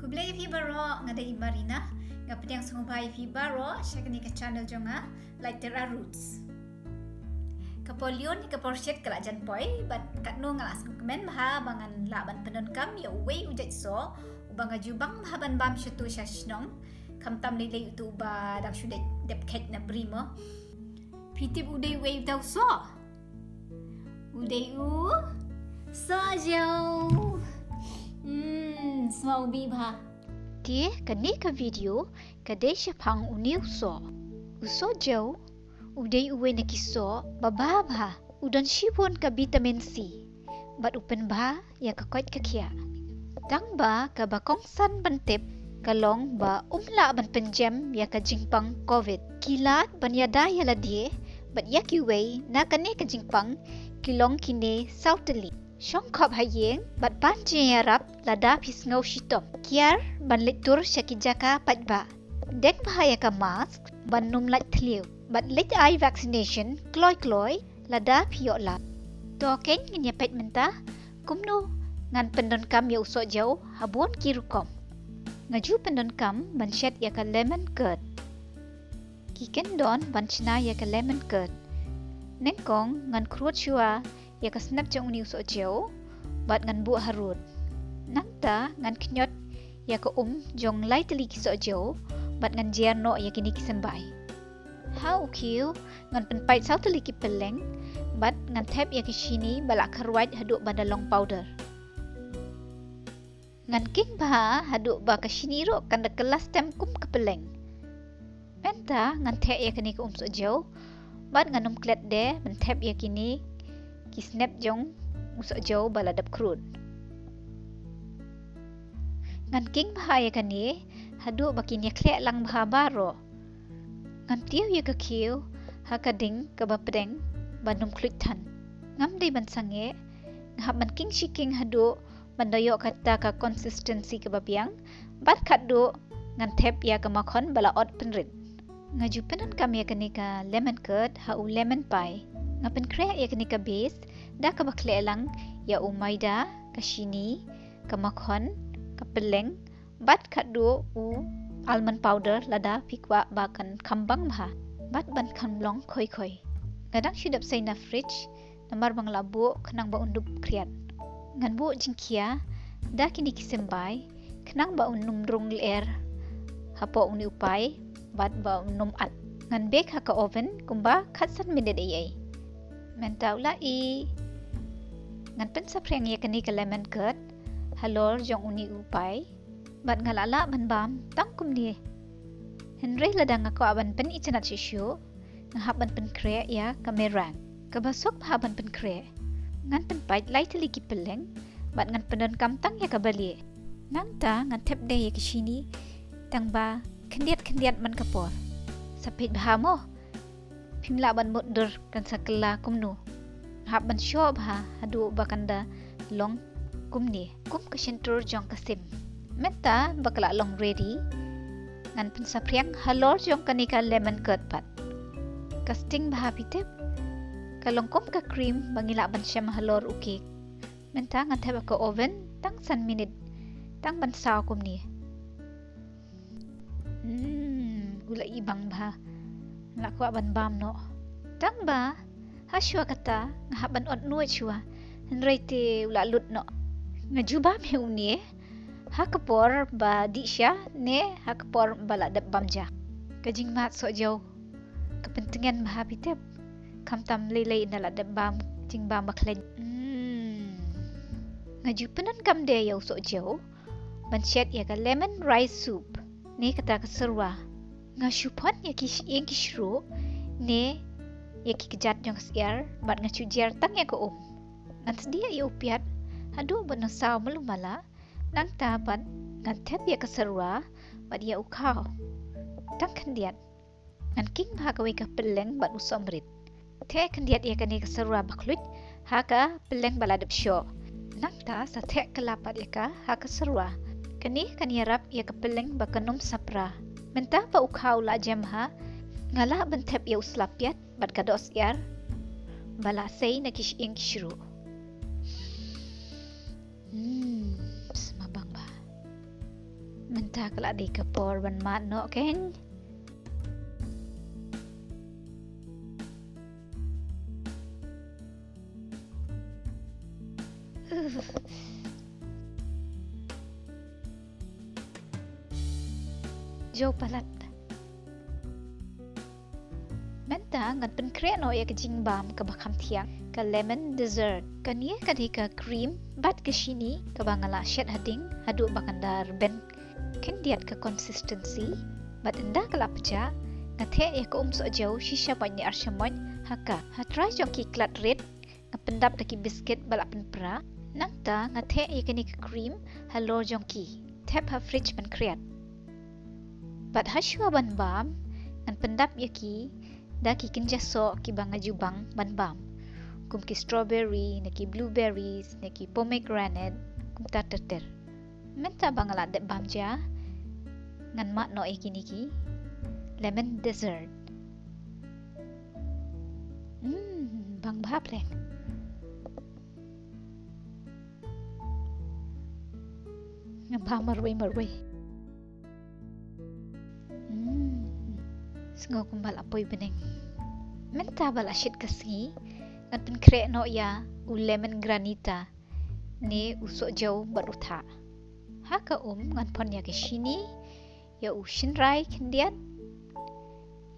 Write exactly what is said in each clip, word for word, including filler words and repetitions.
Khublei ïa phi baroh, nga dei i Marina. Nga pdiang sngewbha ïa phi baroh sha kane ka channel jong nga, Light Terra Roots. Ka por Leo ne ka por Shet ka la jan poi, bad katno nga la sngewkmen bha ba ngan lah ban pyndonkam ïa uwei u jait soh uba nga ju bang bha ban bam sha tu sha shnong. Khamtam lei lei utu uba dang shu dep kheit na bri mo. Phi tip u dei uwei uta u soh? U dei u sohjew. Hmm, sma u bih bha. Te kane ka video ka dei shaphang une u soh. U sohjew u dei uwei na ki soh ba bha bha. U don shibun ka vitamin C bad u pynbha ïa ka koit ka khiah. Tang ba kaba kongsan ban tip ka long ba um lah ban pynjem ïa ka jingpang covid. Ki lad ban ïada ïa lade bad ïa kiwei na kane ka jingpang ki long kine saw tylli: shong khop ha ïing bad pan jingïarap lada phi sngew shitom. Kiar ban leit tur sha ki jaka paidbah. Deng bha ïa ka mask ban ym lait thliew bad leit ai vaccination kloi kloi lada phi ïoh lad. To keiñ ngin ïa peit mynta kumno ngan pyndonkam ïa u sohjew ha bun ki rukom. Nga ju pyndonkam ban shet ïa ka lemon curd. Ki kyndon ban shna ïa ka lemon curd. Nyngkong ngan khrud shuwa ïa ka snep jong une u sohjew bad ngan buh harud. Nangta ngan khñiot ïa ka um jong lai tylli ki sohjew bad ngan jer noh ïa kine ki symbai. Ha u khiew ngan pynpait saw tylli ki pylleng bad ngan thep ïa ka shini ba la kharwait haduh ba da long powder. Ngan king bha haduh ba ka shini ruh kan da kylla stem kum ka pylleng. Mynta ngan theh ïa kane ka um sohjew bad ngan ym klet de ban thep ïa kine ki snep jong u sohjew ba la dep khrud. Ngan king bha ïa kane haduh ba kin ïa khleh lang bha baroh. Ngan tiew ïa ka khiew ha ka ding kaba pdeng ban ym khluit than. Ngam dei ban sangeh, nga hap ban king shi king haduh ban da ïoh kata ka consistency kaba biang bad khatduh ngan thep ïa ka makhon ba la ot pynrit. Nga ju pyndonkam ïa kane ka lemon curd ha u lemon pie. Nga pynkhreh ïa kane ka base da kaba khleh lang ïa u maida, ka shini, ka makhon, ka pylleng bad khatduh u almond powder lada phi kwah ba kan kham bang bha bad ban kham long khoi khoi. Nga dang shu dep sei na fridge namar ba nga la buh khnang ba un dup khriat. Ngan buh jingkhia da kine ki symbai khnang ba un ym rung lyer hapoh une u pie bad ba un ym at. Ngan bake ha ka oven kumba khatsan minit ei ei. Mynta u la ih. Ngan pynsaphriang ïa kane ka lemon curd halor jong une u pie bad nga la lah ban bam tang kumne. Hynrei lada nga kwah ban pynitynnad shuh shuh, nga hap ban pynkhreh ïa ka meringue. Kaba suk bha ban pynkhreh, ngan pynpait lai tylli ki pylleng bad ngan pyndonkam tang ïa kaba lieh. Nangta ngan thep de ïa ka shini tang ba khyndiat khyndiat man ka por. Sa peit bha mo. Phim lah ban mutdur kan sa kylla kumno. Hap ban shoh bha haduh ba kan da long kumne, kum ka shyntur jong ka sim. Mynta ba ka la long ready, ngan pynsaphriang halor jong kane ka lemon curd pat. Ka sting bha phi tip. Ka long kum ka cream ba ngi lah ban shem halor u cake. Mynta ngan thep ha ka oven tang san minit, tang ban saw kumne. Hmm, u la ih bang bha. Nga la kwah ban bam noh. Tang ba ha shuwa kata nga hap ban ot nuh shuwa. Hynrei te u la lut noh. Nga ju bam hi une ha ka por ba dih sha ne ha ka por ba la dep bam ja. Ka jingmad sohjew ka pyntngen bha phi tip. Khamtam lei lei ynda la dep bam jingbam ba khlaiñ. Hmm. Nga ju pyndonkam de ïa u sohjew ban shet ïa ka lemon rice soup ne kata ka syrwa. Nga shu phon ïa ki shyieng ki shruh ne ïa ki kjat jong ka syiar bad nga shu jer tang ïa ka um. Ngan sdiah ïa u piat haduh ban saw malu mala, nangta bad ngan thep ïa ka syrwa bad ïa u khaw. Tang khyndiat. Ngan king bha kawei ka pylleng bad u sohmrit. Theh khyndiat ïa kane ka syrwa ba khluit ha ka pylleng ba la dep shoh. Nangta sa theh kylla pat ïa ka ha ka syrwa. Kane kan ïarap ïa ka pylleng ba kan ym sa pra. Mynta ba u khaw u la jem bha, nga lah ban thep ïa u sla piat bad ka doh syiar ba la sei na ki shyieng ki shruh. Hmm, sma bang bha. Mynta ka la dei ka por ban mad noh kein. Jew palat. Mynta ngan pynkhreh noh ïa ka jingbam kaba kham thiang, ka lemon dessert. Kane ka dei ka cream bad ka shini kaba nga la shet ha ding haduh ba kan da rben. Khyndiat ka consistency, bad ynda ka la pjah, nga theh ïa ka um sohjew shi shamoit ne ar shamoit ha ka. Ha trai jong ki khlad rit, nga pyndap da ki biscuit ba la pynpra. Nangta nga theh ïa kane ka cream halor jong ki. Thep ha fridge ban khriat. Bad ha shuwa ban bam, ngan pyndap ïa ki da ki kynja soh kiba nga ju bang ban bam. Kum ki strawberry, ne ki blueberries, ne ki pomegranate, kumta ter ter. Mynta ba nga la dep bam ja, ngan mad noh ïa kine ki lemon dessert. Hmm, bang bha pleng. Nga bha marwei marwei. Hmm. Sngew kumba la poi bneng. Mynta ba la shit ka sngi, ngan pynkhreh noh ïa u lemon granita, ne u sohjew bad u thah. Ha ka um ngan pon ïa ka shini, ïa u shynrai khyndiat,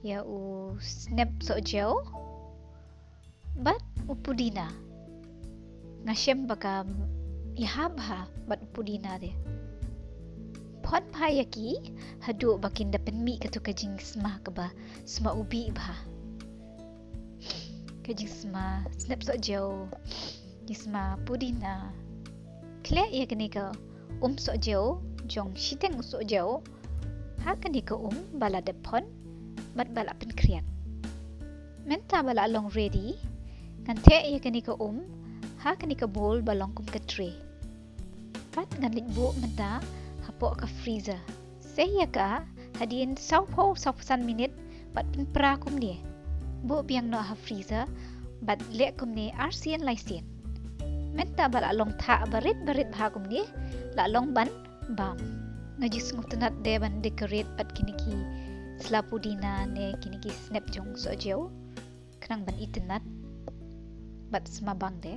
ïa u snep sohjew, bad u pudina. Nga shem ba ka ïahap bha bad u pudina de. Pon bha ïa ki haduh ba kin da pynmih katu ka jingsma kaba sma ubih bha. Ka jingsma snep sohjew, jingsma pudina. Khleh ïa kane ka um sohjew jong shiteng u sohjew ha kane ka um ba la dep pon bad ba la pynkhriat. Mynta ba la long ready, ngan theh ïa kane ka um ha kane ka bowl ba long kum ka tray. Bad ngan leit buh mynta hapoh ka freezer. Sei ïa ka hadien sawphew sawphew san minit bad pynpra kumne. Buh biang noh ha freezer bad leh kumne arsien laisien. Mynta ba la long thah barit barit bha kumne, la long ban bam. Nga ju sngewtynnat de ban decorate bad kine ki sla pudina ne kine ki snep jong sohjew. Khnang ban itynnat bad sma bang de.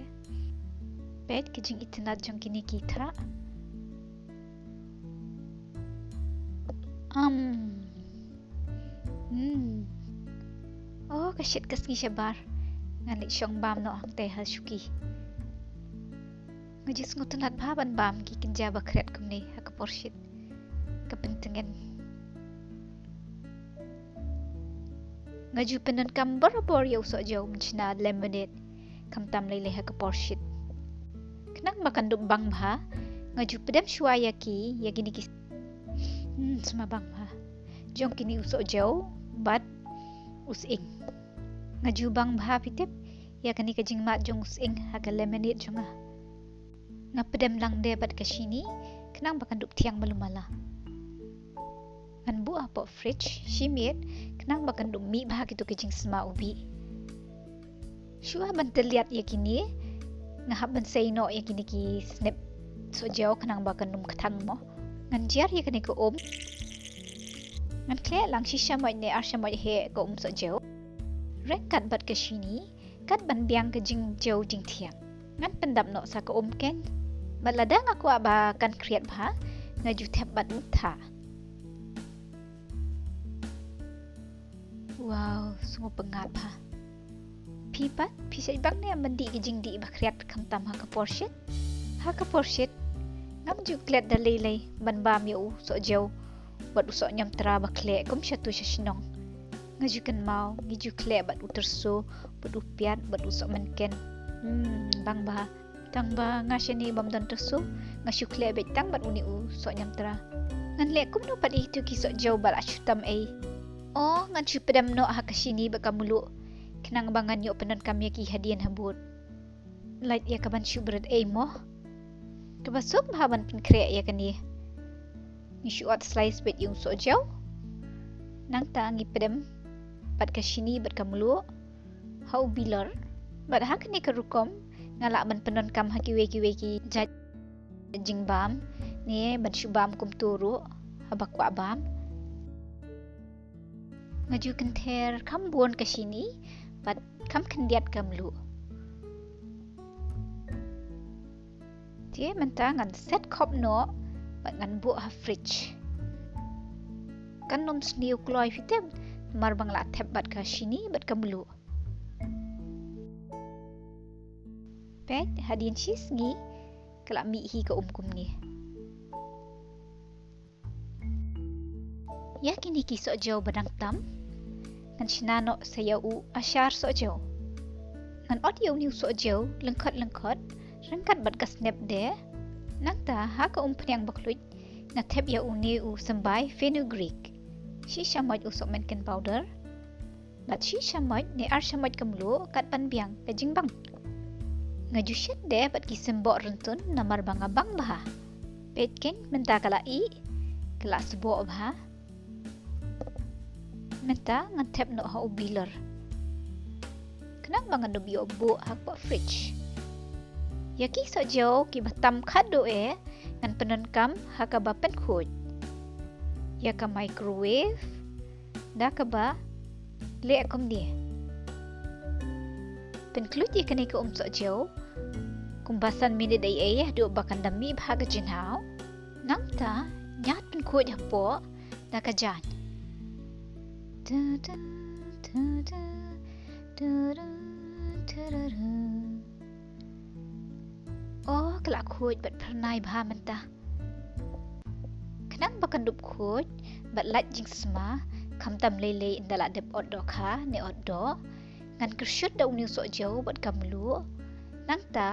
Peit ka jingitynnat jong kine ki thah. Am. Hmm. Oh, ka shit ka sngi shabar. Ngan leit shong bam noh hangtei ha shuki. Nga ju sngewtynnat bha ban bam ki kynja ba khriat kumne ha ka por shit. Ka pyntngen. Nga ju pyndonkam barabor ïa u sohjew mynshnga lemonade. Khamtam lei lei ha ka por shit. Khnang ba kan dup bang bha, nga ju pdem shuwa ïa ki, ïa kine ki. Hmm, sma bang bha. Jong kine u sohjew bad u sying. Nga ju bang bha phi tip ïa kane ka jingmad jong u sying ha ka lemonade jong nga. Nga pdem lang de bad ka shini, khnang ba kan dup thiang malu mala. Ngan buh hapoh fridge shi miet, khnang ba kan dup mih bha kito ki jingsma ubih. Shuwa ban tylliat ïa kine, nga hap ban sei noh ïa kine ki snep sohjew khnang ba kan ym kthang mo. Ngan jer ïa kane ka um. Ngan khleh lang shi shamoit ne ar shamoit heh ka um sohjew. Ryngkat bad ka shini, kat ban biang ka jingjew jingthiang. Ngan pyndap noh sa ka um kein. Bad lada nga kwah ba kan khriat bha, nga ju thep bad u thah. Wow, sngewpyngngad bha. Phi pat, phi shait bang ne ban dih ka jingdih ba khriat khamtam ha ka por shit? Ha ka por shit, ngam ju klet da lei lei ban bam ïa u sohjew bad u sohñiamtra ba khleh kum shatu sha shnong. Nga ju kynmaw, ngi ju khleh bad u tyrso, bad u piat, bad u sohmynken. Hmm, bang bha. Tang ba nga shane bym don tyrso, nga shu khleh beit tang bad une u sohñiamtra. Ngan leh kumno pat ïa kito ki sohjew ba la shu tam ei? Oh, ngan shu pdem noh ha ka shini bad ka mluh. Khnang ba ngan ïoh pyndonkam ïa ki hadien habud. Lait ïa ka ban shu bret ei mo. Kaba suk bha ban pynkhreh ïa kane. Ngi shu ot slice beit ïa u sohjew. Nangta ngi pdem bad ka shini bad ka mluh ha u bilor. Bad ha kane ka rukom nga lah ban pyndonkam ha kiwei kiwei ki jait jingbam ne ban shu bam kumto ruh. haba kwah bam. Nga ju kynther kham bun ka shini bad kham khyndiat ka mluh. Te mynta ngan set khop noh bad ngan buh ha fridge. Kan ym sniew kloi phi tip, namar ba nga la thep bad ka shini bad ka mluh. Peit, hadien shi sngi ka la mih hi ka um kumne. Ïa kine ki sohjew ba dang tam ngan shna noh sa ïa u ashar sohjew. Ngan ot ïa une u sohjew lyngkhot lyngkhot ryngkat bad ka snep de. Nangta ha ka umphniang ba khluit nga thep ïa une u symbai fenugreek, shi shamoit u sohmynken powder bad shi shamoit ne ar shamoit ka mluh kat ban biang ka jingbang. Nga ju shet de bad ki symboh ryntun namar ba nga bang bha. Peit keiñ, mynta ka la ih, ka la sboh bha. Mynta ngan thep noh ha u bilor khnang ba ngan ym ïoh buh ha kpoh fridge. Ïa ki sohjew kiba tam khadduh eh ngan pyndonkam ha kaba pynkhuid ïa ka microwave da kaba leh kumne. Pynkhuid ïa kane ka um sohjew kumba san minit ei ei haduh ba kan da mih bha ka jingthaw. Nangta ñiad pynkhuid hapoh da ka jaiñ. Tu, tu, tu, tu, tu, tu, tu, tu, tu. Oh, ka la khuid bad phyrnai bha mynta. Khnang ba kan dup khuid bad lait jingsma, khamtam lei lei ynda la dep ot dohkha ne ot doh, ngan kyrshut da une u sohjew bad ka mluh. Nangta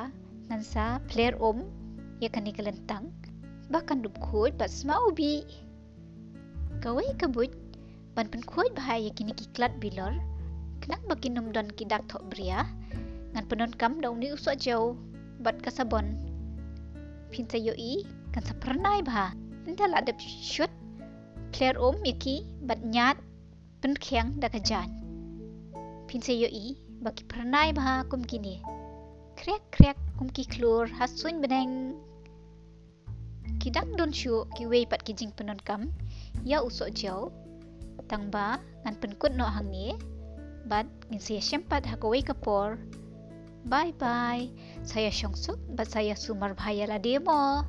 ngan sa phler um ïa kane ka lyntang ba kan dup khuid bad sma u bih. Kawei ka buit ban pynkhuid bha ïa kine ki klat bilor khnang ba kin ym don ki dak thoh bria, ngan pyndonkam da une u sohjew bad ka sabon. Phin sa ïohi kan sa phyrnai bha. Ynda la dep shut, phler um ïa ki bad ñiad pynkhiang da ka jaiñ. Phin sa ïohi ba ki phyrnai bha kum kine, khriak khriak kum ki khlur ha suiñ bneng. Ki dang don shuh kiwei pat ki jingpyndonkam ïa u sohjew. Tang ba ngan pynkut noh hangne bad ngin sa ïashem pat ha kawei ka por. Bye bye. Sa ïashong suk bad sa ïasumar bha ïa lade mo.